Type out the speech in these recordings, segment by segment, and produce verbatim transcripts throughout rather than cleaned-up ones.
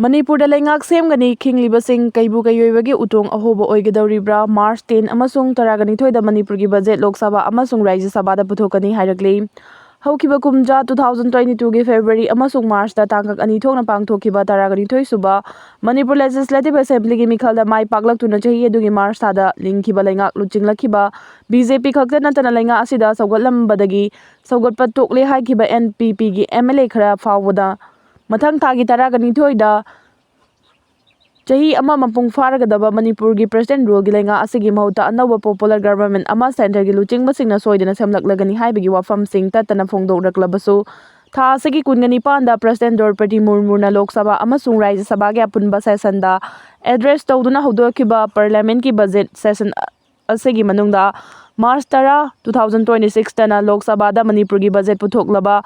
ꯃꯅꯤꯄꯨꯔꯗ ꯂꯩꯉꯥꯛ ꯁꯦꯝꯒꯅꯤ, ꯈꯤꯡꯂꯤꯕꯁꯤꯡ ꯀꯩꯕꯨ ꯀꯩꯑꯣꯏꯕꯒꯤ ꯎꯇꯣꯡ ꯑꯍꯣꯕ ꯑꯣꯏꯒꯗꯧꯔꯤꯕ꯭ꯔꯥ? ꯃꯥꯔꯆ ꯇꯦꯟ ꯑꯃꯁꯨꯡ ꯇꯔꯥꯒ ꯅꯤꯊꯣꯏꯗ ꯃꯅꯤꯄꯨꯔꯒꯤ ꯕꯖꯦꯠ ꯂꯣꯛ ꯁꯚꯥ ꯑꯃꯁꯨꯡ ꯔꯥꯖ꯭ꯌ ꯁꯚꯥꯗ ꯄꯨꯊꯣꯛꯀꯅꯤ ꯍꯥꯏꯔꯛꯂꯤ꯫ ꯍꯧꯈꯤꯕ ꯀꯨꯝꯖꯥ two thousand twenty twoꯒꯤ ꯐꯦꯕ꯭ꯔꯨꯋꯥꯔꯤ ꯑꯃꯁꯨꯡ ꯃꯥꯔꯆꯇ ꯇꯥꯡꯀꯛ ꯑꯅꯤ ꯊꯣꯛꯅ ꯄꯥꯡꯊꯣꯛꯈꯤꯕ ꯇꯔꯥꯒ ꯅꯤꯊꯣꯏ ꯁꯨꯕ ꯃꯅꯤꯄꯨꯔ ꯂꯦꯖꯤꯁꯂꯦꯇꯤꯚ ꯑꯦꯁꯦꯝꯕ꯭ꯂꯤꯒꯤ ꯃꯤꯈꯜꯗ ꯃꯥꯏ ꯄꯥꯛꯂꯛꯇꯨꯅ ꯆꯍꯤ ꯑꯗꯨꯒꯤ ꯃꯥꯔꯆ ꯊꯥꯗ ꯂꯤꯡꯈꯤꯕ ꯂꯩꯉꯥꯛ ꯂꯨꯆꯤꯡꯂꯛꯈꯤꯕ ꯕꯤ ꯖꯦ ꯄꯤ ꯈꯛꯇ ꯅꯠꯇꯅ ꯂꯩꯉꯥꯛ ꯑꯁꯤꯗ ꯁꯧꯒꯠꯂꯝꯕꯗꯒꯤ ꯁꯧꯒꯠꯄ ꯇꯣꯛꯂꯦ ꯍꯥꯏꯈꯤꯕ ꯑꯦꯟ ꯄꯤ ꯄꯤꯒꯤ ꯑꯦꯝ ꯑꯦꯜ ꯑꯦ ꯈꯔ ꯐꯥꯎꯕꯗ ꯃꯊꯪ ꯊꯥꯒꯤ ꯇꯔꯥꯒ ꯅꯤꯊꯣꯏꯗ ꯆꯍꯤ ꯑꯃ ꯃꯄꯨꯡ ꯐꯥꯔꯒꯗꯕ ꯃꯅꯤꯄꯨꯔꯒꯤ ꯄ꯭ꯔꯦꯁꯤꯗꯦꯟ ꯔꯨꯜꯒꯤ ꯂꯩꯉꯥꯛ ꯑꯁꯤꯒꯤ ꯃꯍꯨꯠꯇ ꯑꯅꯧꯕ ꯄꯣꯄꯨꯂꯔ ꯒꯚꯔꯟꯃꯦꯟꯠ ꯑꯃ ꯁꯦꯟꯇꯔꯒꯤ ꯂꯨꯆꯤꯡꯕꯁꯤꯡꯅ ꯁꯣꯏꯗꯅ ꯁꯦꯝꯂꯛꯂꯒꯅꯤ ꯍꯥꯏꯕꯒꯤ ꯋꯥꯐꯝꯁꯤꯡ ꯇꯠꯇꯅ ꯐꯣꯡꯗꯣꯛꯂꯛꯂꯕꯁꯨ, ꯊꯥ ꯑꯁꯤꯒꯤ ꯀꯨꯟꯒ ꯅꯤꯄꯥꯟꯗ ꯄ꯭ꯔꯦꯁꯤꯗꯦꯟ ꯗ꯭ꯔꯧꯄꯗꯤ ꯃꯨꯔꯃꯨꯅ ꯂꯣꯛ ꯁꯚꯥ ꯑꯃꯁꯨꯡ ꯔꯥꯖ꯭ꯌ ꯁꯚꯥꯒꯤ ꯑꯄꯨꯟꯕ ꯁꯦꯁꯟꯗ ꯑꯦꯗ꯭ꯔꯦꯁ ꯇꯧꯗꯨꯅ ꯍꯧꯗꯣꯛꯈꯤꯕ ꯄꯥꯔꯂꯤꯌꯥꯃꯦꯟꯠꯀꯤ ꯕꯖꯦꯠ ꯁꯦꯁꯟ ꯑꯁꯤꯒꯤ ꯃꯅꯨꯡꯗ ꯃꯥꯔꯆ ꯇꯔꯥ, two thousand twenty sixꯇꯅ ꯂꯣꯛ ꯁꯚꯥꯗ ꯃꯅꯤꯄꯨꯔꯒꯤ ꯕꯖꯦꯠ ꯄꯨꯊꯣꯛꯂꯕ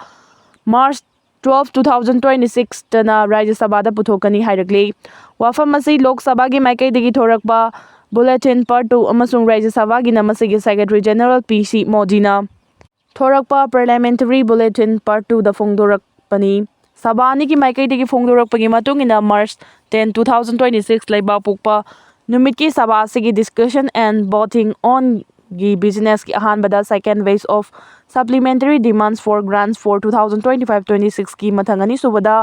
March twelve, two thousand twenty sixꯇꯅ ꯔꯥꯖ꯭ꯌ ꯁꯚꯥꯗ ꯄꯨꯊꯣꯛꯀꯅꯤ ꯍꯥꯏꯔꯛꯂꯤ꯫ ꯋꯥꯐꯝ ꯑꯁꯤ ꯂꯣꯛ ꯁꯚꯥꯒꯤ ꯃꯥꯏꯀꯩꯗꯒꯤ ꯊꯣꯔꯛꯄ Bulletin Part two ꯑꯃꯁꯨꯡ ꯔꯥꯖ꯭ꯌ ꯁꯚꯥꯒꯤꯅ ꯃꯁꯤꯒꯤ ꯁꯦꯀ꯭ꯔꯦꯇꯔꯤ ꯖꯦꯅꯔꯦꯜ ꯄꯤ ꯁꯤ ꯃꯣꯗꯤꯅ ꯊꯣꯔꯛꯄ Parliamentary Bulletin Part twoꯗ ꯐꯣꯡꯗꯣꯔꯛꯄꯅꯤ꯫ ꯁꯚꯥ ꯑꯅꯤꯒꯤ ꯃꯥꯏꯀꯩꯗꯒꯤ ꯐꯣꯡꯗꯣꯔꯛꯄꯒꯤ ꯃꯇꯨꯡ ꯏꯟꯅ March ten, two thousand twenty six ꯂꯩꯕꯥꯛ ꯄꯣꯛꯄ ꯅꯨꯃꯤꯠꯀꯤ ꯁꯚꯥ ꯑꯁꯤꯒꯤ Discussion and Voting on ꯒꯤ businessꯀꯤ ꯑꯍꯥꯟꯕꯗ Second Phase of Supplementary Demands for Grants for two thousand twenty five twenty sixꯀꯤ ꯃꯊꯪ ꯑꯅꯤꯁꯨꯕꯗ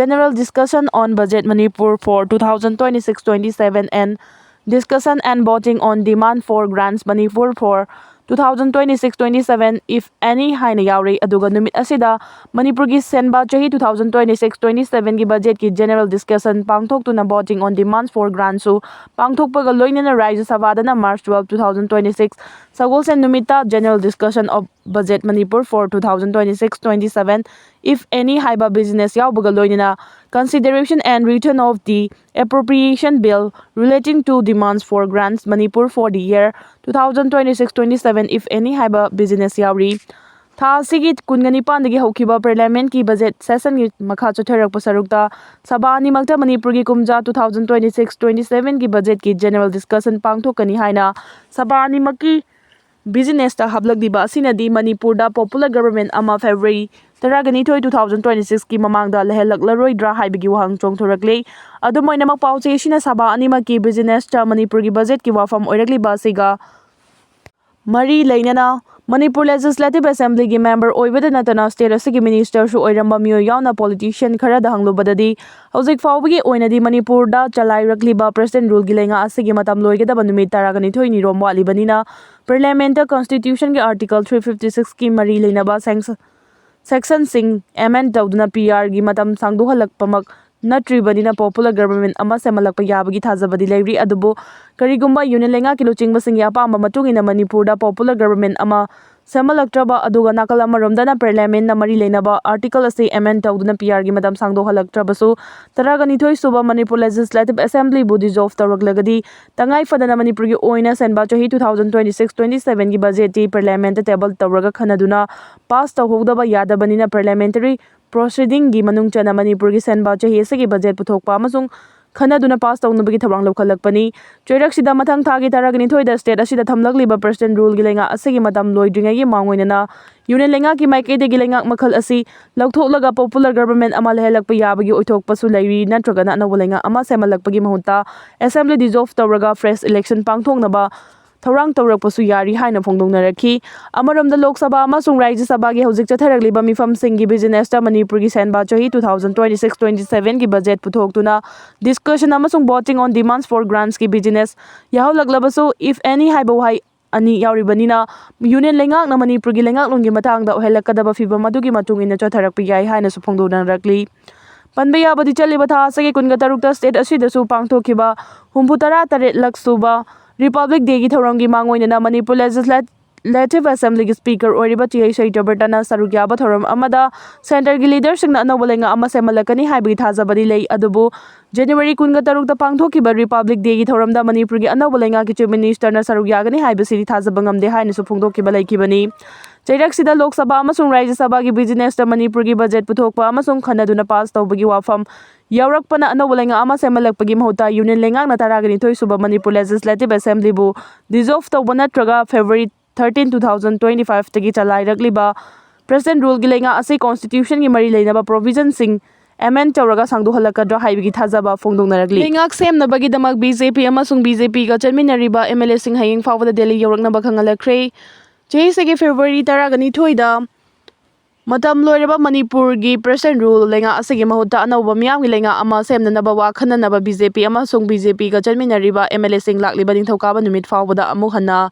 General Discussion on Budget Manipur for two thousand twenty six twenty seven and Discussion and Voting on Demand for Grants Manipur for two thousand twenty six twenty seven, if any, ꯍꯥꯏꯅ ꯌꯥꯎꯔꯤ꯫ ꯑꯗꯨꯒ ꯅꯨꯃꯤꯠ ꯑꯁꯤꯗ ꯃꯅꯤꯄꯨꯔꯒꯤ ꯁꯦꯝꯕ ꯆꯍꯤ two thousand twenty six twenty sevenꯒꯤ ꯕꯖꯦꯠꯀꯤ General Discussion ꯄꯥꯡꯊꯣꯛꯇꯨꯅ Voting on Demands for Grantꯁꯨ ꯄꯥꯡꯊꯣꯛꯄꯒ ꯂꯣꯏꯅꯅ ꯔꯥꯖ꯭ꯌ ꯁꯚꯥꯗꯅ March twelve, two thousand twenty six ꯁꯒꯣꯜꯁꯦꯟ ꯅꯨꯃꯤꯠꯇ General Discussion of Budget Manipur for two thousand twenty six twenty seven, if any, ꯍꯥꯏꯕ business ꯌꯥꯎꯕꯒ ꯂꯣꯏꯅꯅ Consideration and Return of the Appropriation Bill relating to Demands for Grants Manipur for the year two thousand twenty six twenty seven, if any, ꯍꯥꯏꯕ business ꯌꯥꯎꯔꯤ꯫ ꯊꯥ ꯑꯁꯤꯒꯤ ꯀꯨꯟꯒ ꯅꯤꯄꯥꯟꯗꯒꯤ ꯍꯧꯈꯤꯕ Parliamentꯀꯤ budget ꯁꯦꯁꯟꯒꯤ ꯃꯈꯥ ꯆꯠꯊꯔꯛꯄ ꯁꯔꯨꯛꯇ ꯁꯚꯥ ꯑꯅꯤꯃꯛꯇ ꯃꯅꯤꯄꯨꯔꯒꯤ ꯀꯨꯝꯖꯥ two thousand twenty six twenty sevenꯒꯤ ꯕꯖꯦꯠꯀꯤ General Discussion ꯄꯥꯡꯊꯣꯛꯀꯅꯤ ꯍꯥꯏꯅ ꯁꯚꯥ ꯑꯅꯤꯃꯛꯀꯤ ꯕꯤꯖꯤꯅꯦꯁꯇ ꯍꯥꯞꯂꯛꯂꯤꯕ ꯑꯁꯤꯅꯗꯤ ꯃꯅꯤꯄꯨꯔꯗ ꯄꯣꯄꯨꯂꯔ ꯒꯕꯔꯃꯦꯟ ꯑꯃ ꯐꯦꯕ꯭ꯔꯨꯋꯥꯔꯤ ꯇꯔꯥꯒ ꯅꯤꯊꯣꯏ, two thousand twenty six ꯀꯤ ꯃꯃꯥꯡꯗ ꯂꯩꯍꯜꯂꯛꯂꯔꯣꯏꯗ꯭ꯔꯥ ꯍꯥꯏꯕꯒꯤ ꯋꯥꯍꯪ ꯆꯣꯡꯊꯣꯔꯛꯂꯦ꯫ ꯑꯗꯨꯝ ꯑꯣꯏꯅꯃꯛ, ꯄꯥꯎꯆꯦ ꯑꯁꯤꯅ ꯁꯚꯥ ꯑꯅꯤꯃꯛꯀꯤ ꯕꯤꯖꯤꯅꯦꯁꯇ ꯃꯅꯤꯄꯨꯔꯒꯤ ꯕꯖꯦꯠꯀꯤ ꯋꯥꯐꯝ ꯑꯣꯏꯔꯛꯂꯤꯕ ꯑꯁꯤꯒ ꯃꯔꯤ ꯂꯩꯅꯅ ꯃꯅꯤꯄꯨꯔ ꯂꯦꯖꯤꯁꯂꯦꯇꯤꯚ ꯑꯦꯁꯦꯝꯕ꯭ꯂꯤꯒꯤ ꯃꯦꯝꯕꯔ ꯑꯣꯏꯕꯗ ꯅꯠꯇꯅ ꯁ꯭ꯇꯦꯠ ꯑꯁꯤꯒꯤ ꯃꯤꯅꯤꯁꯇꯔꯁꯨ ꯑꯣꯏꯔꯝꯕ ꯃꯤꯑꯣꯏ ꯌꯥꯎꯅ ꯄꯣꯂꯤꯇꯤꯁꯤꯌꯟ ꯈꯔꯗ ꯍꯪꯂꯨꯕꯗꯗꯤ, ꯍꯧꯖꯤꯛ ꯐꯥꯎꯕꯒꯤ ꯑꯣꯏꯅꯗꯤ ꯃꯅꯤꯄꯨꯔꯗ ꯆꯂꯥꯏꯔꯛꯂꯤꯕ ꯄ꯭ꯔꯁꯤꯗꯦꯟ ꯔꯨꯜꯒꯤ ꯂꯩꯉꯥꯛ ꯑꯁꯤꯒꯤ ꯃꯇꯝ ꯂꯣꯏꯒꯗꯕ ꯅꯨꯃꯤꯠ ꯇꯔꯥꯒ ꯅꯤꯊꯣꯏꯅꯤ ꯔꯣꯝ ꯋꯥꯠꯂꯤꯕꯅꯤꯅ, ꯄꯥꯔꯂꯤꯌꯥꯃꯦꯟꯠꯇ ꯀꯟꯁꯇꯤꯇ꯭ꯌꯨꯁꯟꯒꯤ ꯑꯥꯔꯇꯤꯀꯜ three fifty six ꯀꯤ ꯃꯔꯤ ꯂꯩꯅꯕ ꯁꯦꯡꯁ-, ꯁꯦꯛꯁꯟꯁꯤꯡ ꯑꯦꯃꯦꯟꯗ ꯇꯧꯗꯨꯅ ꯄꯤ ꯑꯥꯔꯒꯤ ꯃꯇꯝ ꯁꯥꯡꯗꯣꯛꯍꯜꯂꯛꯄꯃꯛ ꯅꯠꯇ꯭ꯔꯤꯕꯅꯤꯅ, ꯄꯣꯄꯨꯂꯔ ꯒꯕꯔꯃꯦꯟ ꯑꯃ ꯁꯦꯝꯍꯜꯂꯛꯄ ꯌꯥꯕꯒꯤ ꯊꯥꯖꯕꯗꯤ ꯂꯩꯔꯤ꯫ ꯑꯗꯨꯕꯨ ꯀꯔꯤꯒꯨꯝꯕ ꯌꯨꯅꯤꯌꯟ ꯂꯩꯉꯥꯛꯀꯤ ꯂꯨꯆꯤꯡꯕꯁꯤꯡꯒꯤ ꯑꯄꯥꯝꯕ ꯃꯇꯨꯡ ꯏꯟꯅ ꯃꯅꯤꯄꯨꯔꯗ ꯄꯣꯄꯨꯂꯔ ꯒꯕꯔꯃꯦꯟ ꯑꯃ ꯁꯦꯝꯍꯜꯂꯛꯇ꯭ꯔꯕ, ꯑꯗꯨꯒ ꯅꯥꯀꯜ ꯑꯃꯔꯣꯝꯗꯅ ꯄꯥꯔꯂꯤꯌꯥꯃꯦꯟꯠꯅ ꯃꯔꯤ ꯂꯩꯅꯕ ꯑꯥꯔꯇꯤꯀꯜ ꯑꯁꯤ ꯑꯦꯃꯦꯟꯗ ꯇꯧꯗꯨꯅ ꯄꯤ ꯑꯥꯔꯒꯤ ꯃꯇꯝ ꯁꯥꯡꯗꯣꯛꯍꯜꯂꯛꯇ꯭ꯔꯕꯁꯨ, ꯇꯔꯥꯒ ꯅꯤꯊꯣꯏ ꯁꯨꯕ ꯃꯅꯤꯄꯨꯔ ꯂꯦꯖꯤꯁꯂꯦꯇꯤꯚ ꯑꯦꯁꯦꯝꯕ꯭ꯂꯤꯕꯨ ꯗꯤꯖꯣꯜꯚ ꯇꯧꯔꯛꯂꯒꯗꯤ, ꯇꯉꯥꯏ ꯐꯗꯅ ꯃꯅꯤꯄꯨꯔꯒꯤ ꯑꯣꯏꯅ ꯁꯦꯟꯕꯥ ꯆꯍꯤ two thousand twenty six twenty seven ꯒꯤ ꯕꯖꯦꯠꯇꯤ ꯄꯥꯔꯂꯤꯌꯥꯃꯦꯟꯠꯇ ꯇꯦꯕꯜ ꯇꯧꯔꯒ ꯈꯟꯅꯗꯨꯅ ꯄꯥꯁ ꯇꯧꯍꯧꯗꯕ ꯌꯥꯗꯕꯅꯤꯅ, ꯄꯥꯔꯂꯤꯌꯥꯃꯦꯟꯇꯔꯤ ꯄ꯭ꯔꯣꯁꯤꯗꯤꯡꯒꯤ ꯃꯅꯨꯡ ꯆꯟꯅ ꯃꯅꯤꯄꯨꯔꯒꯤ ꯁꯦꯟꯕꯥ ꯆꯍꯤ ꯑꯁꯤꯒꯤ ꯕꯖꯦꯠ ꯄꯨꯊꯣꯛꯄ ꯑꯃꯁꯨꯡ ꯈꯟꯅꯗꯨꯅ ꯄꯥꯁ ꯇꯧꯅꯕꯒꯤ ꯊꯧꯔꯥꯡ ꯂꯧꯈꯠꯂꯛꯄꯅꯤ꯫ ꯆꯩꯔꯛꯁꯤꯗ ꯃꯊꯪ ꯊꯥꯒꯤ ꯇꯔꯥꯒ ꯅꯤꯊꯣꯏꯗ ꯁ꯭ꯇꯦꯠ ꯑꯁꯤꯗ ꯊꯝꯂꯛꯂꯤꯕ ꯄ꯭ꯔꯁꯤꯗꯦꯟ ꯔꯨꯜꯒꯤ ꯂꯩꯉꯥꯛ ꯑꯁꯤꯒꯤ ꯃꯇꯝ ꯂꯣꯏꯗ꯭ꯔꯤꯉꯩꯒꯤ ꯃꯥꯡꯑꯣꯏꯅꯅ ꯌꯨꯅꯤꯌꯟ ꯂꯩꯉꯥꯛꯀꯤ ꯃꯥꯏꯀꯩꯗꯒꯤ ꯂꯩꯉꯥꯛ ꯃꯈꯜ ꯑꯁꯤ ꯂꯧꯊꯣꯛꯂꯒ ꯄꯣꯄꯨꯂꯔ ꯒꯕꯔꯃꯦꯟ ꯑꯃ ꯂꯩꯍꯜꯂꯛꯄ ꯌꯥꯕꯒꯤ ꯑꯣꯏꯊꯣꯛꯄꯁꯨ ꯂꯩꯔꯤ, ꯅꯠꯇ꯭ꯔꯒꯅ ꯑꯅꯧꯕ ꯂꯩꯉꯥꯛ ꯑꯃ ꯁꯦꯝꯍꯜꯂꯛꯄꯒꯤ ꯃꯍꯨꯠꯇ ꯑꯦꯁꯦꯝꯕ꯭ꯂꯤ ꯗꯤꯖꯣꯜꯚ ꯇꯧꯔꯒ ꯐ꯭ꯔꯦꯁ ꯏꯂꯦꯛꯁꯟ ꯄꯥꯡꯊꯣꯛꯅꯕ ꯊꯧꯔꯥꯡ ꯇꯧꯔꯛꯄꯁꯨ ꯌꯥꯔꯤ ꯍꯥꯏꯅ ꯐꯣꯡꯗꯣꯛꯅꯔꯛꯈꯤ꯫ ꯑꯃꯔꯣꯝꯗ, ꯂꯣꯛ ꯁꯚꯥ ꯑꯃꯁꯨꯡ ꯔꯥꯖ꯭ꯌ ꯁꯚꯥꯒꯤ ꯍꯧꯖꯤꯛ ꯆꯠꯊꯔꯛꯂꯤꯕ ꯃꯤꯐꯝꯁꯤꯡꯒꯤ ꯕꯤꯖꯤꯅꯦꯁꯇ ꯃꯅꯤꯄꯨꯔꯒꯤ ꯁꯦꯟꯕꯥ ꯆꯍꯤ two thousand twenty six twenty seven ꯒꯤ ꯕꯖꯦꯠ ꯄꯨꯊꯣꯛꯇꯨꯅ ꯗꯤꯁꯀꯁꯟ ꯑꯃꯁꯨꯡ voting on demands for grants ꯀꯤ ꯕꯤꯖꯤꯅꯦꯁ ꯌꯥꯎꯍꯜꯂꯛꯂꯕꯁꯨ, if any ꯍꯥꯏꯕ ꯋꯥꯍꯩ ꯑꯅꯤ ꯌꯥꯎꯔꯤꯕꯅꯤꯅ, ꯌꯨꯅꯤꯌꯟ ꯂꯩꯉꯥꯛꯅ ꯃꯅꯤꯄꯨꯔꯒꯤ ꯂꯩꯉꯥꯛꯂꯣꯟꯒꯤ ꯃꯇꯥꯡꯗ ꯑꯣꯏꯍꯜꯂꯛꯀꯗꯕ ꯐꯤꯚꯝ ꯑꯗꯨꯒꯤ ꯃꯇꯨꯡ ꯏꯟꯅ ꯆꯠꯊꯔꯛꯄ ꯌꯥꯏ ꯍꯥꯏꯅꯁꯨ ꯐꯣꯡꯗꯣꯛꯅꯔꯛꯂꯤ꯫ ꯄꯟꯕ ꯌꯥꯕꯗꯤ, ꯆꯠꯂꯤꯕ ꯊꯥ ꯑꯁꯤꯒꯤ ꯀꯨꯟꯒ ꯇꯔꯨꯛꯇ ꯁ꯭ꯇꯦꯠ ꯑꯁꯤꯗꯁꯨ ꯄꯥꯡꯊꯣꯛꯈꯤꯕ ꯍꯨꯝꯐꯨ ꯇꯔꯥ ꯇꯔꯦꯠ ꯂꯛ ꯁꯨꯕ ꯔꯤꯄꯕ꯭ꯂꯤꯛ ꯗꯦꯒꯤ ꯊꯧꯔꯝꯒꯤ ꯃꯥꯡꯑꯣꯏꯅꯅ ꯃꯅꯤꯄꯨꯔ ꯂꯦꯖꯤꯁꯂꯦꯇꯤꯚ ꯑꯦꯁꯦꯝꯕ꯭ꯂꯤꯒꯤ ꯁ꯭ꯄꯤꯀꯔ ꯑꯣꯏꯔꯤꯕ ꯇꯤ ꯑꯩꯆ ꯁꯩꯇꯕ꯭ꯔꯇꯅ ꯁꯔꯨꯛ ꯌꯥꯕ ꯊꯧꯔꯝ ꯑꯃꯗ ꯁꯦꯟꯇꯔꯒꯤ ꯂꯤꯗꯔꯁꯤꯡꯅ ꯑꯅꯧꯕ ꯂꯩꯉꯥꯛ ꯑꯃ ꯁꯦꯝꯍꯜꯂꯛꯀꯅꯤ ꯍꯥꯏꯕꯒꯤ ꯊꯥꯖꯕꯗꯤ ꯂꯩ꯫ ꯑꯗꯨꯕꯨ ꯖꯅꯋꯥꯔꯤ ꯀꯨꯟꯒ ꯇꯔꯨꯛꯇ ꯄꯥꯡꯊꯣꯛꯈꯤꯕ ꯔꯤꯄꯕ꯭ꯂꯤꯛ ꯗꯦꯒꯤ ꯊꯧꯔꯝꯗ ꯃꯅꯤꯄꯨꯔꯒꯤ ꯑꯅꯧꯕ ꯂꯩꯉꯥꯛꯀꯤ ꯆꯤꯐ ꯃꯤꯅꯤꯁꯇꯔꯅ ꯁꯔꯨꯛ ꯌꯥꯒꯅꯤ ꯍꯥꯏꯕꯁꯤꯗꯤ ꯊꯥꯖꯕ ꯉꯝꯗꯦ ꯍꯥꯏꯅꯁꯨ ꯐꯣꯡꯗꯣꯛꯈꯤꯕ ꯂꯩꯈꯤꯕꯅꯤ꯫ ꯆꯩꯔꯛꯁꯤꯗ ꯂꯣꯛ ꯁꯚꯥ ꯑꯃꯁꯨꯡ ꯔꯥꯖ꯭ꯌ ꯁꯚꯥꯒꯤ ꯕꯤꯖꯤꯅꯦꯁꯇ ꯃꯅꯤꯄꯨꯔꯒꯤ ꯕꯖꯦꯠ ꯄꯨꯊꯣꯛꯄ ꯑꯃꯁꯨꯡ ꯈꯟꯅꯗꯨꯅ ꯄꯥꯁ ꯇꯧꯕꯒꯤ ꯋꯥꯐꯝ ꯌꯥꯎꯔꯛꯄꯅ ꯑꯅꯧꯕ ꯂꯩꯉꯥꯛ ꯑꯃ ꯁꯦꯝꯍꯜꯂꯛꯄꯒꯤ ꯃꯍꯨꯠꯇ ꯌꯨꯅꯤꯌꯟ ꯂꯩꯉꯥꯛꯅ ꯇꯔꯥꯒ ꯅꯤꯊꯣꯏ ꯁꯨꯕ ꯃꯅꯤꯄꯨꯔ ꯂꯦꯖꯤꯁꯂꯦꯇꯤꯚ ꯑꯦꯁꯦꯝꯕ꯭ꯂꯤꯕꯨ ꯗꯤꯖꯣꯜꯚ ꯇꯧꯕ ꯅꯠꯇ꯭ꯔꯒ February thirteen two thousand twenty five ꯇꯒꯤ ꯆꯂꯥꯏꯔꯛꯂꯤꯕ President Rule ꯒꯤ ꯂꯩꯉꯥꯛ ꯑꯁꯤ Constitution ꯒꯤ ꯃꯔꯤ ꯂꯩꯅꯕ provision ꯁꯤꯡ amend ꯇꯧꯔꯒ ꯁꯥꯡꯗꯣꯛꯍꯜꯂꯛꯀꯗ꯭ꯔꯥ ꯍꯥꯏꯕꯒꯤ ꯊꯥꯖꯕ ꯐꯣꯡꯗꯣꯛꯅꯔꯛꯂꯤ꯫ ꯂꯩꯉꯥꯛ ꯁꯦꯝꯅꯕꯒꯤꯗꯃꯛ B J P ꯑꯃꯁꯨꯡ B J P ꯒ ꯆꯠꯃꯤꯟꯅꯔꯤꯕ M L A ꯁꯤꯡ ꯍꯌꯦꯡ ꯐꯥꯎꯕꯗ ꯗꯦꯜꯂꯤ ꯌꯧꯔꯛꯅꯕ ꯈꯪꯍꯜꯂꯛꯈ꯭ꯔꯦ꯫ ꯆꯍꯤꯁꯤꯒꯤ February ꯇꯔꯥꯒ ꯅꯤꯊꯣꯏꯗ ꯃꯇꯝ ꯂꯣꯏꯔꯕ ꯃꯅꯤꯄꯨꯔꯒꯤ President Rule ꯂꯩꯉꯥꯛ ꯑꯁꯤꯒꯤ ꯃꯍꯨꯠꯇ ꯑꯅꯧꯕ ꯃꯤꯌꯥꯝꯒꯤ ꯂꯩꯉꯥꯛ ꯑꯃ ꯁꯦꯝꯅꯅꯕ ꯋꯥ ꯈꯟꯅꯅꯕ B J P ꯑꯃꯁꯨꯡ B J P ꯒ ꯆꯠꯃꯤꯟꯅꯔꯤꯕ M L A ꯁꯤꯡ ꯂꯥꯛꯂꯤꯕ ꯅꯤꯡꯊꯧꯀꯥꯕ ꯅꯨꯃꯤꯠ ꯐꯥꯎꯕꯗ ꯑꯃꯨꯛ ꯍꯟꯅ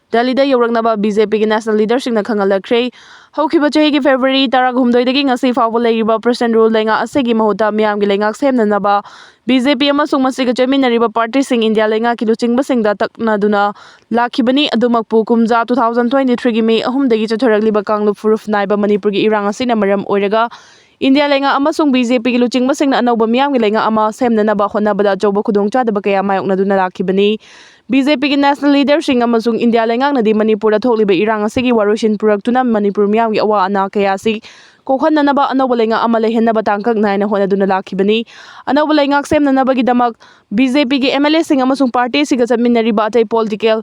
ꯗꯦꯜꯂꯤꯗ ꯌꯧꯔꯛꯅꯕ B J P ꯒꯤ national leader ꯁꯤꯡꯅ ꯈꯪꯍꯜꯂꯛꯈ꯭ꯔꯦ꯫ ꯍꯧꯈꯤꯕ ꯆꯍꯤꯒꯤ February ꯇꯔꯥꯍꯨꯝꯗꯣꯏꯗꯒꯤ ꯉꯁꯤ ꯐꯥꯎꯕ ꯂꯩꯔꯤꯕ President Rule ꯂꯩꯉꯥꯛ ꯑꯁꯤꯒꯤ ꯃꯍꯨꯠꯇ ꯃꯤꯌꯥꯝꯒꯤ ꯂꯩꯉꯥꯛ ꯁꯦꯝꯅꯅꯕ B J P ꯑꯃꯁꯨꯡ ꯃꯁꯤꯒ ꯆꯠꯃꯤꯟꯅꯔꯤꯕ party ꯁꯤꯡ ꯏꯟꯗꯤꯌꯥ ꯂꯩꯉꯥꯛꯀꯤ ꯂꯨꯆꯤꯡꯕꯁꯤꯡꯗ ꯇꯛꯅꯗꯨꯅ ꯂꯥꯛꯈꯤꯕꯅꯤ꯫ ꯑꯗꯨꯃꯛꯄꯨ, ꯀꯨꯝꯖꯥ two thousand twenty three ꯒꯤ May ꯑꯍꯨꯝꯗꯒꯤ ꯆꯠꯊꯔꯛꯂꯤꯕ ꯀꯥꯡꯂꯨꯞ ꯐꯨꯔꯨꯞ ꯅꯥꯏꯕ ꯃꯅꯤꯄꯨꯔꯒꯤ ꯏꯔꯥꯡ ꯑꯁꯤꯅ ꯃꯔꯝ ꯑꯣꯏꯔꯒ ꯏꯟꯗꯤꯌꯥ ꯂꯩꯉꯥꯛ ꯑꯃꯁꯨꯡ B J P ꯒꯤ ꯂꯨꯆꯤꯡꯕꯁꯤꯡꯅ ꯑꯅꯧꯕ ꯃꯤꯌꯥꯝꯒꯤ ꯂꯩꯉꯥꯛ ꯑꯃ ꯁꯦꯝꯅꯅꯕ ꯍꯣꯠꯅꯕꯗ ꯑꯆꯧꯕ ꯈꯨꯗꯣꯡꯆꯥꯗꯕ ꯀꯌꯥ ꯃꯥꯌꯣꯛꯅꯗꯨꯅ ꯂꯥꯛꯈꯤꯕꯅꯤ꯫ B J P ꯒꯤ national leader ꯁꯤꯡ ꯑꯃꯁꯨꯡ ꯏꯟꯗꯤꯌꯥ ꯂꯩꯉꯥꯛꯅꯗꯤ ꯃꯅꯤꯄꯨꯔꯗ ꯊꯣꯛꯂꯤꯕ ꯏꯔꯥꯡ ꯑꯁꯤꯒꯤ ꯋꯥꯔꯣꯏꯁꯤꯟ ꯄꯨꯔꯛꯇꯨꯅ ꯃꯅꯤꯄꯨꯔ ꯃꯤꯌꯥꯝꯒꯤ ꯑꯋꯥ ꯑꯅꯥ ꯀꯌꯥ ꯑꯁꯤ ꯀꯣꯛꯍꯟꯅꯅꯕ ꯑꯅꯧꯕ ꯂꯩꯉꯥꯛ ꯑꯃ ꯂꯩꯍꯟꯅꯕ ꯇꯥꯡꯀꯛ ꯅꯥꯏꯅ ꯍꯣꯠꯅꯗꯨꯅ ꯂꯥꯛꯈꯤꯕꯅꯤ꯫ ꯑꯅꯧꯕ ꯂꯩꯉꯥꯛ ꯁꯦꯝꯅꯅꯕꯒꯤꯗꯃꯛ B J P ꯒꯤ M L A ꯁꯤꯡ ꯑꯃꯁꯨꯡ party ꯑꯁꯤꯒ ꯆꯠꯃꯤꯟꯅꯔꯤꯕ ꯑꯇꯩ political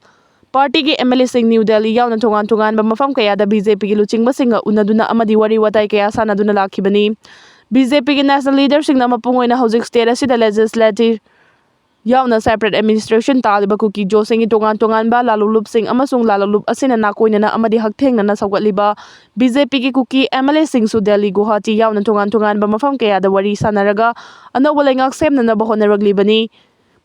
party ꯒꯤ M L A ꯁꯤꯡ New Delhi ꯌꯥꯎꯅ ꯇꯣꯉꯥꯟ ꯇꯣꯉꯥꯟꯕ ꯃꯐꯝ ꯀꯌꯥꯗ B J P ꯒꯤ ꯂꯨꯆꯤꯡꯕꯁꯤꯡꯒ ꯎꯅꯗꯨꯅ ꯑꯃꯗꯤ ꯋꯥꯔꯤ ꯋꯥꯇꯥꯏ ꯀꯌꯥ ꯁꯥꯟꯅꯗꯨꯅ ꯂꯥꯛꯈꯤꯕꯅꯤ꯫ B J P ꯒꯤ national leader ꯁꯤꯡꯅ ꯃꯄꯨꯡ ꯑꯣꯏꯅ ꯍꯧꯖꯤꯛ state ꯑꯁꯤꯗ legislative ꯌꯥꯎꯅ separate administration ꯇꯥꯜꯂꯤꯕ ꯀꯨꯀꯤ ꯖꯣꯁꯤꯡꯒꯤ ꯇꯣꯉꯥꯟ ꯇꯣꯉꯥꯟꯕ ꯂꯥꯂꯣꯡꯂꯨꯞꯁꯤꯡ ꯑꯃꯁꯨꯡ ꯂꯥꯂꯣꯡꯂꯨꯞ ꯑꯁꯤꯅ ꯅꯥꯀꯣꯏꯅꯅ ꯑꯃꯗꯤ ꯍꯛꯊꯦꯡꯅꯅ ꯁꯧꯒꯠꯂꯤꯕ B J P ꯒꯤ ꯀꯨꯀꯤ M L A ꯁꯤꯡꯁꯨ ꯗꯦꯜꯂꯤ, ꯒꯨꯋꯥꯍꯥꯇꯤ ꯌꯥꯎꯅ ꯇꯣꯉꯥꯟ ꯇꯣꯉꯥꯟꯕ ꯃꯐꯝ ꯀꯌꯥꯗ ꯋꯥꯔꯤ ꯁꯥꯟꯅꯔꯒ ꯑꯅꯧꯕ ꯂꯩꯉꯥꯛ ꯁꯦꯝꯅꯅꯕ ꯍꯣꯠꯅꯔꯛꯂꯤꯕꯅꯤ꯫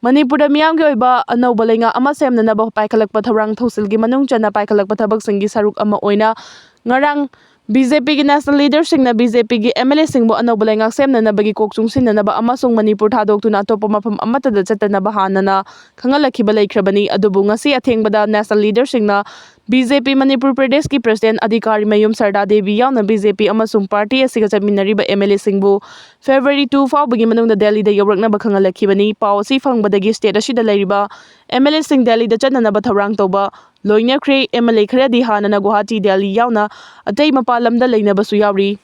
ꯃꯅꯤꯄꯨꯔꯗ ꯃꯤꯌꯥꯝꯒꯤ ꯑꯣꯏꯕ ꯑꯅꯧꯕ ꯂꯩꯉꯥꯛ ꯑꯃ ꯁꯦꯝꯅꯅꯕ ꯄꯥꯏꯈꯠꯂꯛꯄ ꯊꯧꯔꯥꯡ ꯊꯧꯁꯤꯜꯒꯤ ꯃꯅꯨꯡ ꯆꯟꯅ ꯄꯥꯏꯈꯠꯂꯛꯄ ꯊꯕꯛꯁꯤꯡꯒꯤ ꯁꯔꯨꯛ ꯑꯃ ꯑꯣꯏꯅ ꯉꯔꯥꯡ B J P ꯒꯤ national leader ꯁꯤꯡꯅ B J P ꯒꯤ M L A ꯁꯤꯡꯕꯨ ꯑꯅꯧꯕ ꯂꯩꯉꯥꯛ ꯁꯦꯝꯅꯅꯕꯒꯤ ꯀꯣꯛ ꯆꯨꯡꯁꯤꯟꯅꯅꯕ ꯑꯃꯁꯨꯡ ꯃꯅꯤꯄꯨꯔ ꯊꯥꯗꯣꯛꯇꯨꯅ ꯑꯇꯣꯞꯄ ꯃꯐꯝ ꯑꯃꯠꯇꯗ ꯆꯠꯇꯅꯕ ꯍꯥꯟꯅꯅ ꯈꯪꯍꯜꯂꯛꯈꯤꯕ ꯂꯩꯈ꯭ꯔꯕꯅꯤ꯫ ꯑꯗꯨꯕꯨ ꯉꯁꯤ ꯑꯊꯦꯡꯕꯗ national leader ꯁꯤꯡꯅ B J P ꯃꯅꯤꯄꯨꯔ ꯄ꯭ꯔꯗꯦꯁꯀꯤ president ꯑꯙꯤꯀꯥꯔꯤ ꯃꯌꯨꯝ ꯁꯔꯗꯥ ꯗꯦꯕꯤ ꯌꯥꯎꯅ B J P ꯑꯃꯁꯨꯡ party ꯑꯁꯤꯒ ꯆꯠꯃꯤꯟꯅꯔꯤꯕ M L A ꯁꯤꯡꯕꯨ February two ꯐꯥꯎꯕꯒꯤ ꯃꯅꯨꯡꯗ ꯗꯦꯜꯂꯤꯗ ꯌꯧꯔꯛꯅꯕ ꯈꯪꯍꯜꯂꯛꯈꯤꯕꯅꯤ꯫ ꯄꯥꯎ ꯑꯁꯤ ꯐꯪꯕꯗꯒꯤ state ꯑꯁꯤꯗ ꯂꯩꯔꯤꯕ M L A ꯁꯤꯡ ꯗꯦꯜꯂꯤꯗ ꯆꯠꯅꯅꯕ ꯊꯧꯔꯥꯡ ꯇꯧꯕ ꯂꯣꯏꯅꯈ꯭ꯔꯦ꯫ M L A ꯈꯔꯗꯤ ꯍꯥꯟꯅꯅ ꯒꯨꯋꯥꯍꯥꯇꯤ, ꯗꯦꯜꯂꯤ ꯌꯥꯎꯅ ꯑꯇꯩ ꯃꯄꯥꯟ ꯂꯝꯗ ꯂꯩꯅꯕꯁꯨ ꯌꯥꯎꯔꯤ꯫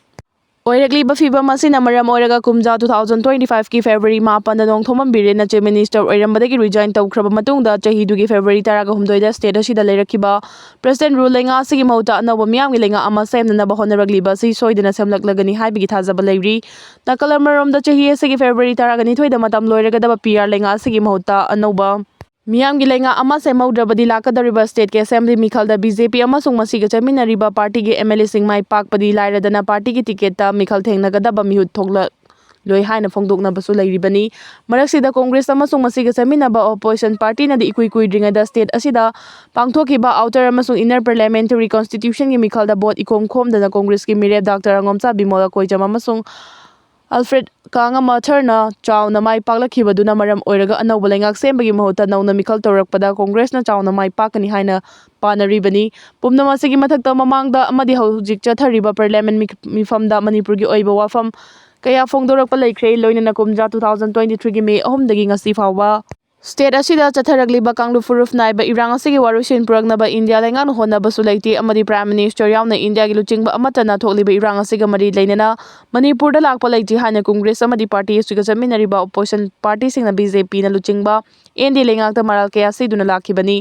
ꯑꯣꯏꯔꯛꯂꯤꯕ ꯐꯤꯚꯝ ꯑꯁꯤꯅ ꯃꯔꯝ ꯑꯣꯏꯔꯒ ꯀꯨꯝꯖꯥ two thousand twenty five ꯀꯤ February ꯃꯥꯄꯟꯗ ꯅꯣꯡꯊꯣꯝꯕꯝ ꯕꯤꯔꯦꯟꯅ Chief Minister ꯑꯣꯏꯔꯝꯕꯗꯒꯤ resign ꯇꯧꯈ꯭ꯔꯕ ꯃꯇꯨꯡꯗ ꯆꯍꯤꯗꯨꯒꯤ February ꯇꯔꯥꯒ ꯍꯨꯝꯗꯣꯏꯗ state ꯑꯁꯤꯗ ꯂꯩꯔꯛꯈꯤꯕ President rule ꯂꯩꯉꯥꯛ ꯑꯁꯤꯒꯤ ꯃꯍꯨꯠꯇ ꯑꯅꯧꯕ ꯃꯤꯌꯥꯝꯒꯤ ꯂꯩꯉꯥꯛ ꯑꯃ ꯁꯦꯝꯅꯅꯕ ꯍꯣꯠꯅꯔꯛꯂꯤꯕ ꯑꯁꯤ ꯁꯣꯏꯗꯅ ꯁꯦꯝꯂꯛꯂꯒꯅꯤ ꯍꯥꯏꯕꯒꯤ ꯊꯥꯖꯕ ꯂꯩꯔꯤ꯫ ꯅꯥꯀꯜ ꯑꯃꯔꯣꯝꯗ ꯆꯍꯤ ꯑꯁꯤꯒꯤ February ꯇꯔꯥꯒ ꯅꯤꯊꯣꯏꯗ ꯃꯇꯝ ꯂꯣꯏꯔꯒꯗꯕ P R ꯂꯩꯉꯥꯛ ꯑꯁꯤꯒꯤ ꯃꯍꯨꯠꯇ ꯑꯅꯧꯕ ꯃꯤꯌꯥꯝꯒꯤ ꯂꯩꯉꯥꯛ ꯑꯃ ꯁꯦꯝꯍꯧꯗ꯭ꯔꯕꯗꯤ ꯂꯥꯛꯀꯗꯧꯔꯤꯕ state ꯀꯤ assembly ꯃꯤꯈꯜꯗ B J P ꯑꯃꯁꯨꯡ ꯃꯁꯤꯒ ꯆꯠꯃꯤꯟꯅꯔꯤꯕ party ꯒꯤ M L A ꯁꯤꯡ ꯃꯥꯏ ꯄꯥꯛꯄꯗꯤ ꯂꯥꯏꯔꯗꯅ party ꯒꯤ ticket ꯇ ꯃꯤꯈꯜ ꯊꯦꯡꯅꯒꯗꯕ ꯃꯤꯍꯨꯠ ꯊꯣꯛꯂꯛꯂꯣꯏ ꯍꯥꯏꯅ ꯐꯣꯡꯗꯣꯛꯅꯕꯁꯨ ꯂꯩꯔꯤꯕꯅꯤ꯫ ꯃꯔꯛꯁꯤꯗ Congress ꯑꯃꯁꯨꯡ ꯃꯁꯤꯒ ꯆꯠꯃꯤꯟꯅꯕ opposition party ꯅꯗꯤ ꯏꯀꯨꯏ ꯀꯨꯏꯗ꯭ꯔꯤꯉꯩꯗ state ꯑꯁꯤꯗ ꯄꯥꯡꯊꯣꯛꯈꯤꯕ Outer ꯑꯃꯁꯨꯡ Inner Parliamentary Constitution ꯒꯤ ꯃꯤꯈꯜꯗ vote ꯏꯈꯣꯝ ꯈꯣꯝꯗꯅ Congress ꯀꯤ ꯃꯤꯔꯦꯞ Doctor ꯑꯉꯣꯝꯆꯥ ꯕꯤꯃꯣꯜ ꯑꯀꯣꯏꯖꯝ ꯑꯃꯁꯨꯡ Alfred ꯀꯥꯉꯝ ꯃꯊꯔꯅ ꯆꯥꯎꯅ ꯃꯥꯏ ꯄꯥꯛꯂꯛꯈꯤꯕꯗꯨꯅ ꯃꯔꯝ ꯑꯣꯏꯔꯒ ꯑꯅꯧꯕ ꯂꯩꯉꯥꯛ ꯁꯦꯝꯕꯒꯤ ꯃꯍꯨꯠꯇ ꯅꯧꯅ ꯃꯤꯈꯜ ꯇꯧꯔꯛꯄꯗ Congress ꯅ ꯆꯥꯎꯅ ꯃꯥꯏ ꯄꯥꯛꯀꯅꯤ ꯍꯥꯏꯅ ꯄꯥꯅꯔꯤꯕꯅꯤ꯫ ꯄꯨꯝꯅꯃꯛꯁꯤꯒꯤ ꯃꯊꯛꯇ ꯃꯃꯥꯡꯗ ꯑꯃꯗꯤ ꯍꯧꯖꯤꯛ ꯆꯠꯊꯔꯤꯕ Parliament ꯃꯤ-, ꯃꯤꯐꯝꯗ ꯃꯅꯤꯄꯨꯔꯒꯤ ꯑꯣꯏꯕ ꯋꯥꯐꯝ ꯀꯌꯥ ꯐꯣꯡꯗꯣꯔꯛꯄ ꯂꯩꯈ꯭ꯔꯦ꯫ ꯂꯣꯏꯅꯅ ꯀꯨꯝꯖꯥ two thousand twenty three ꯒꯤ May ꯑꯍꯨꯝꯗꯒꯤ ꯉꯁꯤ ꯐꯥꯎꯕ state ꯑꯁꯤꯗ ꯆꯠꯊꯔꯛꯂꯤꯕ ꯀꯥꯡꯂꯨꯞ ꯐꯨꯔꯨꯞ ꯅꯥꯏꯕ ꯏꯔꯥꯡ ꯑꯁꯤꯒꯤ ꯋꯥꯔꯣꯏꯁꯤꯟ ꯄꯨꯔꯛꯅꯕ India ꯂꯩꯉꯥꯛꯅ ꯍꯣꯠꯅꯕꯁꯨ ꯂꯩꯇꯦ ꯑꯃꯗꯤ Prime Minister ꯌꯥꯎꯅ India ꯒꯤ ꯂꯨꯆꯤꯡꯕ ꯑꯃꯠꯇꯅ ꯊꯣꯛꯂꯤꯕ ꯏꯔꯥꯡ ꯑꯁꯤꯒ ꯃꯔꯤ ꯂꯩꯅꯅ ꯃꯅꯤꯄꯨꯔꯗ ꯂꯥꯛꯄ ꯂꯩꯇꯦ ꯍꯥꯏꯅ Congress ꯑꯃꯗꯤ party ꯑꯁꯤꯒ ꯆꯠꯃꯤꯟꯅꯔꯤꯕ opposition party ꯁꯤꯡꯅ B J P ꯅ ꯂꯨꯆꯤꯡꯕ N D A ꯂꯩꯉꯥꯛꯇ ꯃꯔꯥꯜ ꯀꯌꯥ ꯁꯤꯗꯨꯅ ꯂꯥꯛꯈꯤꯕꯅꯤ꯫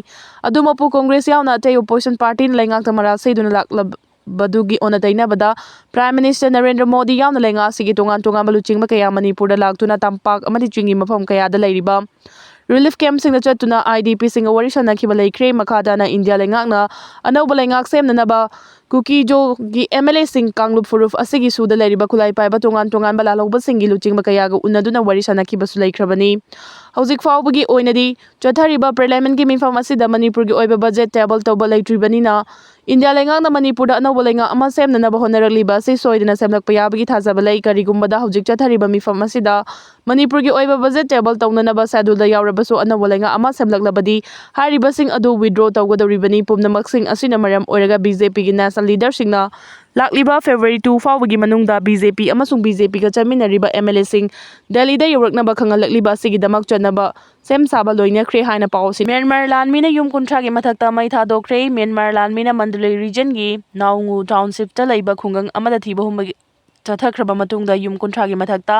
ꯑꯗꯨꯃꯛꯄꯨ Congress ꯌꯥꯎꯅ ꯑꯇꯩ opposition party ꯅ ꯂꯩꯉꯥꯛꯇ ꯃꯔꯥꯜ ꯁꯤꯗꯨꯅ ꯂꯥꯛꯂꯕꯗꯨꯒꯤ ꯑꯣꯟꯅ ꯇꯩꯅꯕꯗ Prime Minister ꯅꯔꯦꯟꯗ꯭ꯔ ꯃꯣꯗꯤ ꯌꯥꯎꯅ ꯂꯩꯉꯥꯛ ꯑꯁꯤꯒꯤ ꯇꯣꯉꯥꯟ ꯇꯣꯉꯥꯟꯕ ꯂꯨꯆꯤꯡꯕ ꯀꯌꯥ ꯃꯅꯤꯄꯨꯔꯗ ꯂꯥꯛꯇꯨꯅ ꯇꯝꯄꯥꯛ ꯑꯃꯗꯤ ꯆꯤꯡꯒꯤ ꯃꯐꯝ ꯀꯌꯥꯗ ꯂꯩꯔꯤꯕ relief camp ꯁꯤꯡꯗ ꯆꯠꯇꯨꯅ I D P ꯁꯤꯡꯒ ꯋꯥꯔꯤ ꯁꯥꯅꯈꯤꯕ ꯂꯩꯈ꯭ꯔꯦ꯫ ꯃꯈꯥ ꯇꯥꯅ India ꯂꯩꯉꯥꯛꯅ ꯑꯅꯧꯕ ꯂꯩꯉꯥꯛ ꯁꯦꯝꯅꯅꯕ ꯀꯨꯀꯤ-ꯖꯣꯒꯤ M L A ꯁꯤꯡ, ꯀꯥꯡꯂꯨꯞ ꯐꯨꯔꯨꯞ ꯑꯁꯤꯒꯤ ꯁꯨꯗ ꯂꯩꯔꯤꯕ ꯈꯨꯠꯂꯥꯏ ꯄꯥꯏꯕ ꯇꯣꯉꯥꯟ ꯇꯣꯉꯥꯟꯕ ꯂꯥꯜꯍꯧꯕꯁꯤꯡꯒꯤ ꯂꯨꯆꯤꯡꯕ ꯀꯌꯥꯒ ꯎꯅꯗꯨꯅ ꯋꯥꯔꯤ ꯁꯥꯅꯈꯤꯕꯁꯨ ꯂꯩꯈ꯭ꯔꯕꯅꯤ꯫ ꯍꯧꯖꯤꯛ ꯐꯥꯎꯕꯒꯤ ꯑꯣꯏꯅꯗꯤ ꯆꯠꯊꯔꯤꯕ Parliament ꯀꯤ ꯃꯤꯐꯝ ꯑꯁꯤꯗ ꯃꯅꯤꯄꯨꯔꯒꯤ ꯑꯣꯏꯕ budget table ꯇꯧꯕ ꯂꯩꯇ꯭ꯔꯤꯕꯅꯤꯅ, India ꯂꯩꯉꯥꯛꯅ ꯃꯅꯤꯄꯨꯔꯗ ꯑꯅꯧꯕ ꯂꯩꯉꯥꯛ ꯑꯃ ꯁꯦꯝꯅꯅꯕ ꯍꯣꯠꯅꯔꯛꯂꯤꯕ ꯑꯁꯤ ꯁꯣꯏꯗꯅ ꯁꯦꯝꯂꯛꯄ ꯌꯥꯕꯒꯤ ꯊꯥꯖꯕ ꯂꯩ꯫ ꯀꯔꯤꯒꯨꯝꯕꯗ ꯍꯧꯖꯤꯛ ꯆꯠꯊꯔꯤꯕ ꯃꯤꯐꯝ ꯑꯁꯤꯗ ꯃꯅꯤꯄꯨꯔꯒꯤ ꯑꯣꯏꯕ budget table ꯇꯧꯅꯅꯕ schedule ꯗ ꯌꯥꯎꯔꯕꯁꯨ ꯑꯅꯧꯕ ꯂꯩꯉꯥꯛ ꯑꯃ ꯁꯦꯝꯂꯛꯂꯕꯗꯤ ꯍꯥꯏꯔꯤꯕꯁꯤꯡ ꯑꯗꯨ withdraw ꯇꯧꯒꯗꯧꯔꯤꯕꯅꯤ꯫ ꯄꯨꯝꯅꯃꯛꯁꯤꯡ ꯑꯁꯤꯅ ꯃꯔꯝ ꯑꯣꯏꯔꯒ B J P ꯒꯤ national leader ꯁꯤꯡꯅ ꯂꯥꯛꯂꯤꯕ February two ꯐꯥꯎꯕꯒꯤ ꯃꯅꯨꯡꯗ B J P ꯑꯃꯁꯨꯡ B J P ꯒ ꯆꯠꯃꯤꯟꯅꯔꯤꯕ M L A ꯁꯤꯡ Delhi ꯗ ꯌꯧꯔꯛꯅꯕ ꯈꯪꯍꯜꯂꯛꯂꯤꯕ ꯑꯁꯤꯒꯤꯗꯃꯛ ꯆꯠꯅꯕ ꯁꯦꯝ ꯁꯥꯕ ꯂꯣꯏꯅꯈ꯭ꯔꯦ ꯍꯥꯏꯅ ꯄꯥꯎ ꯑꯁꯤ ꯃ꯭ꯌꯥꯟꯃꯥꯔ ꯂꯥꯟꯃꯤꯅ ꯌꯨꯝ ꯀꯨꯟꯊ꯭ꯔꯥꯒꯤ ꯃꯊꯛꯇ ꯃꯩ ꯊꯥꯗꯣꯛꯈ꯭ꯔꯦ꯫ ꯃ꯭ꯌꯥꯟꯃꯥꯔ ꯂꯥꯟꯃꯤꯅ ꯃꯟꯗꯂꯦ region ꯒꯤ ꯅꯥꯎꯉꯨ township ꯇ ꯂꯩꯕ ꯈꯨꯡꯒꯪ ꯑꯃꯗ ꯊꯤꯕ ꯍꯨꯝꯕꯒꯤ ꯆꯠꯊꯈ꯭ꯔꯕ ꯃꯇꯨꯡꯗ ꯌꯨꯝ ꯀꯨꯟꯊ꯭ꯔꯥꯒꯤ ꯃꯊꯛꯇ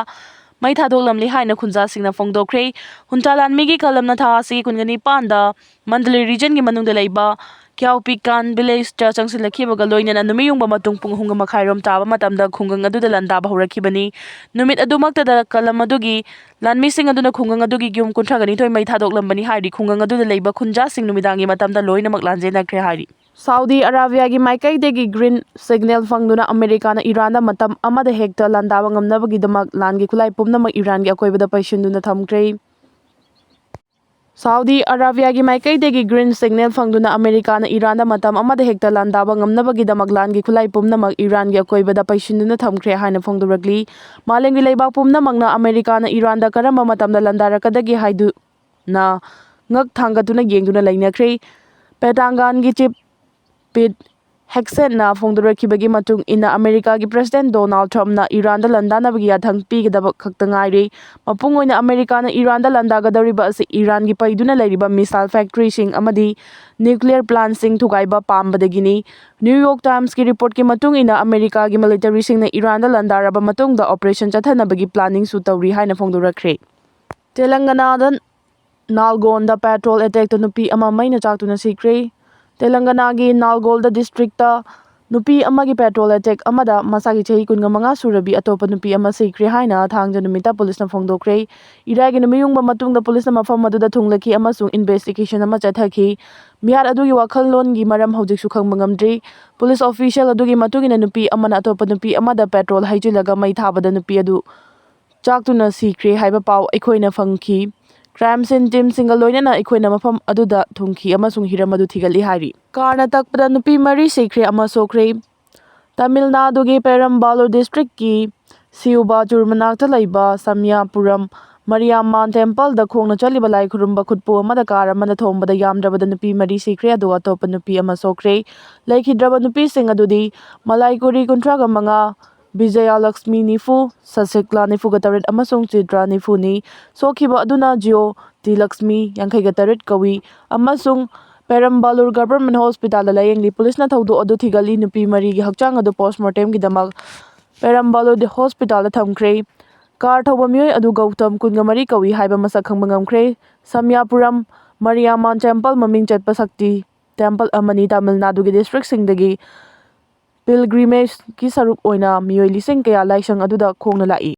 ꯃꯩ ꯊꯥꯗꯣꯛꯂꯝꯂꯦ ꯍꯥꯏꯅ ꯈꯨꯟꯖꯥꯁꯤꯡꯅ ꯐꯣꯡꯗꯣꯛꯈ꯭ꯔꯦ꯫ ꯍꯨꯟꯇꯥ ꯂꯥꯟꯃꯤꯒꯤ ꯀꯂꯝꯅ ꯊꯥ ꯑꯁꯤꯒꯤ ꯀꯨꯟꯒ ꯅꯤꯄꯥꯟꯗ ꯃꯟꯗꯂꯤ ꯔꯤꯖꯟꯒꯤ ꯃꯅꯨꯡꯗ ꯂꯩꯕ ꯀ꯭ꯌꯥꯎꯄꯤꯀꯥꯟ ꯚꯤꯂꯦꯖꯇ ꯆꯪꯁꯤꯜꯂꯛꯈꯤꯕꯒ ꯂꯣꯏꯅꯅ ꯅꯨꯃꯤꯠ ꯌꯨꯡꯕ ꯃꯇꯨꯡ ꯄꯨꯡ ꯑꯍꯨꯝꯒ ꯃꯈꯥꯏꯔꯣꯝ ꯇꯥꯕ ꯃꯇꯝꯗ ꯈꯨꯡꯒꯪ ꯑꯗꯨꯗ ꯂꯥꯟꯗꯥꯕ ꯍꯧꯔꯛꯈꯤꯕꯅꯤ꯫ ꯅꯨꯃꯤꯠ ꯑꯗꯨꯃꯛꯇꯗ ꯀꯂꯝ ꯑꯗꯨꯒꯤ ꯂꯥꯟꯃꯤꯁꯤꯡ ꯑꯗꯨꯅ ꯈꯨꯡꯒꯪ ꯑꯗꯨꯒꯤ ꯌꯨꯝ ꯀꯨꯟꯊ꯭ꯔꯥꯒ ꯅꯤꯊꯣꯏ ꯃꯩ ꯊꯥꯗꯣꯛꯂꯝꯕꯅꯤ ꯍꯥꯏꯔꯤ꯫ ꯈꯨꯡꯒꯪ ꯑꯗꯨꯗ ꯂꯩꯕ ꯈꯨꯟꯖꯥꯁꯤꯡ ꯅꯨꯃꯤꯗꯥꯡꯒꯤ ꯃꯇꯝꯗ ꯂꯣꯏꯅꯃꯛ ꯂꯥꯟꯖꯦꯟꯅꯈ꯭ꯔꯦ ꯍꯥꯏꯔꯤ꯫ ꯁꯥꯎꯗꯤ ꯑꯔꯥꯕꯤꯌꯥꯒꯤ ꯃꯥꯏꯀꯩꯗꯒꯤ ꯒ꯭ꯔꯤꯟ ꯁꯤꯒꯅꯦꯜ ꯐꯪꯗꯨꯅ ꯑꯃꯦꯔꯤꯀꯥꯅ ꯏꯔꯥꯟꯗ ꯃꯇꯝ ꯑꯃꯗ ꯍꯦꯛꯇ ꯂꯥꯟꯗꯥꯕ ꯉꯝꯅꯕꯒꯤꯗꯃꯛ ꯂꯥꯟꯒꯤ ꯈꯨꯠꯂꯥꯏ ꯄꯨꯝꯅꯃꯛ ꯏꯔꯥꯟꯒꯤ ꯑꯀꯣꯏꯕꯗ ꯄꯩꯁꯤꯟꯗꯨꯅ ꯊꯝꯈ꯭ꯔꯦ꯫ ꯁꯥꯎꯗꯤ ꯑꯔꯥꯕꯤꯌꯥꯒꯤ ꯃꯥꯏꯀꯩꯗꯒꯤ ꯒ꯭ꯔꯤꯟ ꯁꯤꯒꯅꯦꯜ ꯐꯪꯗꯨꯅ ꯑꯃꯦꯔꯤꯀꯥꯅ ꯏꯔꯥꯟꯗ ꯃꯇꯝ ꯑꯃꯗ ꯍꯦꯛꯇ ꯂꯥꯟꯗꯥꯕ ꯉꯝꯅꯕꯒꯤꯗꯃꯛ ꯂꯥꯟꯒꯤ ꯈꯨꯠꯂꯥꯏ ꯄꯨꯝꯅꯃꯛ ꯏꯔꯥꯟꯒꯤ ꯑꯀꯣꯏꯕꯗ ꯄꯩꯁꯤꯟꯗꯨꯅ ꯊꯝꯈ꯭ꯔꯦ ꯍꯥꯏꯅ ꯐꯣꯡꯗꯣꯔꯛꯂꯤ꯫ ꯃꯥꯂꯦꯝꯒꯤ ꯂꯩꯕꯥꯛ ꯄꯨꯝꯅꯃꯛꯅ ꯑꯃꯦꯔꯤꯀꯥꯅ ꯏꯔꯥꯟꯗ ꯀꯔꯝꯕ ꯃꯇꯝꯗ ꯂꯥꯟꯗꯥꯔꯛꯀꯗꯒꯦ ꯍꯥꯏꯗꯨꯅ ꯉꯛ ꯊꯥꯡꯒꯠꯇꯨꯅ ꯌꯦꯡꯗꯨꯅ ꯂꯩꯅꯈ꯭ꯔꯦ꯫ ꯄꯦꯇꯥꯡꯒꯥꯟꯒꯤ ꯆꯤꯞ ꯄꯤꯠ ꯍꯦꯛꯁꯦꯠꯅ ꯐꯣꯡꯗꯣꯔꯛꯈꯤꯕꯒꯤ ꯃꯇꯨꯡ ꯏꯟꯅ, ꯑꯃꯦꯔꯤꯀꯥꯒꯤ ꯄ꯭ꯔꯦꯁꯤꯗꯦꯟ ꯗꯣꯅꯥꯜꯗ ꯇ꯭ꯔꯝꯞꯅ ꯏꯔꯥꯟꯗ ꯂꯥꯟꯗꯥꯅꯕꯒꯤ ꯌꯥꯊꯪ ꯄꯤꯒꯗꯕ ꯈꯛꯇ ꯉꯥꯏꯔꯦ꯫ ꯃꯄꯨꯡ ꯑꯣꯏꯅ ꯑꯃꯦꯔꯤꯀꯥꯅ ꯏꯔꯥꯟꯗ ꯂꯥꯟꯗꯥꯒꯗꯧꯔꯤꯕ ꯑꯁꯤ ꯏꯔꯥꯟꯒꯤ ꯄꯩꯗꯨꯅ ꯂꯩꯔꯤꯕ ꯃꯤꯁꯥꯏꯜ ꯐꯦꯛꯇꯔꯤꯁꯤꯡ ꯑꯃꯗꯤ ꯅ꯭ꯌꯨꯀ꯭ꯂꯤꯌꯔ ꯄ꯭ꯂꯥꯟꯁꯤꯡ ꯊꯨꯒꯥꯏꯕ ꯄꯥꯝꯕꯗꯒꯤꯅꯤ꯫ ꯅ꯭ꯌꯨ ꯌꯣꯔꯛ ꯇꯥꯏꯝꯁꯀꯤ ꯔꯤꯄꯣꯔꯠꯀꯤ ꯃꯇꯨꯡ ꯏꯟꯅ, ꯑꯃꯦꯔꯤꯀꯥꯒꯤ ꯃꯤꯂꯤꯇꯔꯤꯁꯤꯡꯅ ꯏꯔꯥꯟꯗ ꯂꯥꯟꯗꯥꯔꯕ ꯃꯇꯨꯡꯗ ꯑꯣꯄꯔꯦꯁꯟ ꯆꯠꯊꯅꯕꯒꯤ ꯄ꯭ꯂꯥꯅꯤꯡꯁꯨ ꯇꯧꯔꯤ ꯍꯥꯏꯅ ꯐꯣꯡꯗꯣꯔꯛꯈ꯭ꯔꯦ꯫ ꯇꯦꯂꯪꯒꯅꯥꯗ ꯅꯥꯜꯒꯣꯟꯗ ꯄꯦꯇ꯭ꯔꯣꯜ ꯑꯦꯇꯦꯛꯇ ꯅꯨꯄꯤ ꯑꯃ ꯃꯩꯅ ꯆꯥꯛꯇꯨꯅ ꯁꯤꯈ꯭ꯔꯦ꯫ ꯇꯦꯂꯪꯒꯅꯥꯒꯤ ꯅꯥꯜꯒꯣꯟꯗ ꯗꯤꯁꯇ꯭ꯔꯤꯛꯇ ꯅꯨꯄꯤ ꯑꯃꯒꯤ ꯄꯦꯇ꯭ꯔꯣꯜ ꯑꯦꯇꯦꯛ ꯑꯃꯗ ꯃꯁꯥꯒꯤ ꯆꯍꯤ ꯀꯨꯟꯃꯉꯥ ꯁꯨꯔꯕꯤ ꯑꯇꯣꯞꯄ ꯅꯨꯄꯤ ꯑꯃ ꯁꯤꯈ꯭ꯔꯦ ꯍꯥꯏꯅ ꯊꯥꯡꯖ ꯅꯨꯃꯤꯠꯇ ꯄꯨꯂꯤꯁꯅ ꯐꯣꯡꯗꯣꯛꯈ꯭ꯔꯦ꯫ ꯏꯔꯥꯏꯒꯤ ꯅꯨꯃꯤꯠ ꯌꯨꯡꯕ ꯃꯇꯨꯡꯗ ꯄꯨꯂꯤꯁꯅ ꯃꯐꯝ ꯑꯗꯨꯗ ꯊꯨꯡꯂꯈꯤ ꯑꯃꯁꯨꯡ ꯏꯟꯚꯦꯁꯇꯤꯒꯦꯁꯟ ꯑꯃ ꯆꯠꯊꯈꯤ꯫ ꯃꯤꯍꯥꯠ ꯑꯗꯨꯒꯤ ꯋꯥꯈꯜꯂꯣꯟꯒꯤ ꯃꯔꯝ ꯍꯧꯖꯤꯛꯁꯨ ꯈꯪꯕ ꯉꯝꯗ꯭ꯔꯤ꯫ ꯄꯨꯂꯤꯁ ꯑꯣꯐꯤꯁꯤꯌꯦꯜ ꯑꯗꯨꯒꯤ ꯃꯇꯨꯡ ꯏꯟꯅ, ꯅꯨꯄꯤ ꯑꯃꯅ ꯑꯇꯣꯞꯄ ꯅꯨꯄꯤ ꯑꯃꯗ ꯄꯦꯇ꯭ꯔꯣꯜ ꯍꯩꯖꯤꯜꯂꯒ ꯃꯩ ꯊꯥꯕꯗ ꯅꯨꯄꯤ ꯑꯗꯨ ꯆꯥꯛꯇꯨꯅ ꯁꯤꯈ꯭ꯔꯦ ꯍꯥꯏꯕ ꯄꯥꯎ ꯑꯩꯈꯣꯏꯅ ꯐꯪꯈꯤ꯫ ꯀ꯭ꯔꯥꯏꯝ ꯁꯤꯟ ꯇꯤꯝꯁꯤꯡꯒ ꯂꯣꯏꯅꯅ ꯑꯩꯈꯣꯏꯅ ꯃꯐꯝ ꯑꯗꯨꯗ ꯊꯨꯡꯈꯤ ꯑꯃꯁꯨꯡ ꯍꯤꯔꯝ ꯑꯗꯨ ꯊꯤꯒꯠꯂꯤ ꯍꯥꯏꯔꯤ꯫ ꯀꯥꯔꯅ ꯇꯛꯄꯗ ꯅꯨꯄꯤ ꯃꯔꯤ ꯁꯤꯈ꯭ꯔꯦ ꯑꯃ ꯁꯣꯛꯈ꯭ꯔꯦ꯫ ꯇꯥꯃꯤꯜ ꯅꯥꯗꯨꯒꯤ ꯄꯦꯔꯝꯕꯥꯂꯨꯔ ꯗꯤꯁꯇ꯭ꯔꯤꯛꯀꯤ ꯁꯤꯎꯕꯥꯆꯨꯔ ꯃꯅꯥꯛꯇ ꯂꯩꯕ ꯁꯃꯤꯌꯥꯄꯨꯔꯝ ꯃꯔꯤꯌꯥꯝꯃꯥꯟ ꯇꯦꯝꯄꯜꯗ ꯈꯣꯡꯅ ꯆꯠꯂꯤꯕ ꯂꯥꯏ ꯈꯨꯔꯨꯝꯕ ꯈꯨꯠꯄꯨ ꯑꯃꯗ ꯀꯥꯔ ꯑꯃꯅ ꯊꯣꯝꯕꯗ ꯌꯥꯝꯗ꯭ꯔꯕꯗ ꯅꯨꯄꯤ ꯃꯔꯤ ꯁꯤꯈ꯭ꯔꯦ, ꯑꯗꯨꯒ ꯑꯇꯣꯞꯄ ꯅꯨꯄꯤ ꯑꯃ ꯁꯣꯛꯈ꯭ꯔꯦ꯫ ꯂꯩꯈꯤꯗ꯭ꯔꯕ ꯅꯨꯄꯤꯁꯤꯡ ꯑꯗꯨꯗꯤ ꯃꯂꯥꯏꯀꯨꯔꯤ ꯀꯨꯟꯊ꯭ꯔꯥꯒ ꯃꯉꯥ, ꯕꯤꯖꯌꯥꯂꯛꯁꯃꯤ ꯅꯤꯐꯨ, ꯁꯁꯤꯀꯂꯥ ꯅꯤꯐꯨꯒ ꯇꯔꯦꯠ ꯑꯃꯁꯨꯡ ꯆꯤꯇ꯭ꯔꯥ ꯅꯤꯐꯨꯅꯤ꯫ ꯁꯣꯛꯈꯤꯕ ꯑꯗꯨꯅ ꯖꯤꯑꯣ ꯇꯤ ꯂꯛꯁꯃꯤ, ꯌꯥꯡꯈꯩꯒ ꯇꯔꯦꯠ ꯀꯧꯏ ꯑꯃꯁꯨꯡ ꯄꯦꯔꯝꯕꯂꯨꯔ ꯒꯚꯔꯟꯃꯦꯟꯠ ꯍꯣꯁꯄꯤꯇꯥꯜꯗ ꯂꯥꯌꯦꯡꯂꯤ꯫ ꯄꯨꯂꯤꯁꯅ ꯊꯧꯗꯣꯛ ꯑꯗꯨ ꯊꯤꯒꯠꯂꯤ꯫ ꯅꯨꯄꯤ ꯃꯔꯤꯒꯤ ꯍꯛꯆꯥꯡ ꯑꯗꯨ ꯄꯣꯁ꯭ꯠꯃꯣꯔꯇꯦꯝꯒꯤꯗꯃꯛ ꯄꯦꯔꯝꯕꯂꯨꯔ ꯍꯣꯁꯄꯤꯇꯥꯜꯗ ꯊꯝꯈ꯭ꯔꯦ꯫ ꯀꯥꯔ ꯊꯧꯕ ꯃꯤꯑꯣꯏ ꯑꯗꯨ ꯒꯧꯇꯝ, ꯀꯨꯟꯃꯔꯤ ꯀꯧꯏ ꯍꯥꯏꯕ ꯃꯁꯛ ꯈꯪꯕ ꯉꯝꯈ꯭ꯔꯦ꯫ ꯁꯃꯌꯥꯄꯨꯔꯝ ꯃꯔꯤꯌꯥꯃꯥꯟ ꯇꯦꯝꯄꯜ ꯃꯃꯤꯡ ꯆꯠꯄ ꯁꯛꯇꯤ ꯇꯦꯝꯄꯜ ꯑꯃꯅꯤ꯫ ꯇꯥꯃꯤꯜ ꯅꯥꯗꯨꯒꯤ ꯗꯤꯁꯇ꯭ꯔꯤꯛꯁꯤꯡꯗꯒꯤ ꯄꯤꯜꯒ꯭ꯔꯤꯃꯦꯖꯀꯤ ꯁꯔꯨꯛ ꯑꯣꯏꯅ ꯃꯤꯑꯣꯏ ꯂꯤꯁꯤꯡ ꯀꯌꯥ ꯂꯥꯏꯁꯪ ꯑꯗꯨꯗ ꯈꯣꯡꯅ ꯂꯥꯛꯏ꯫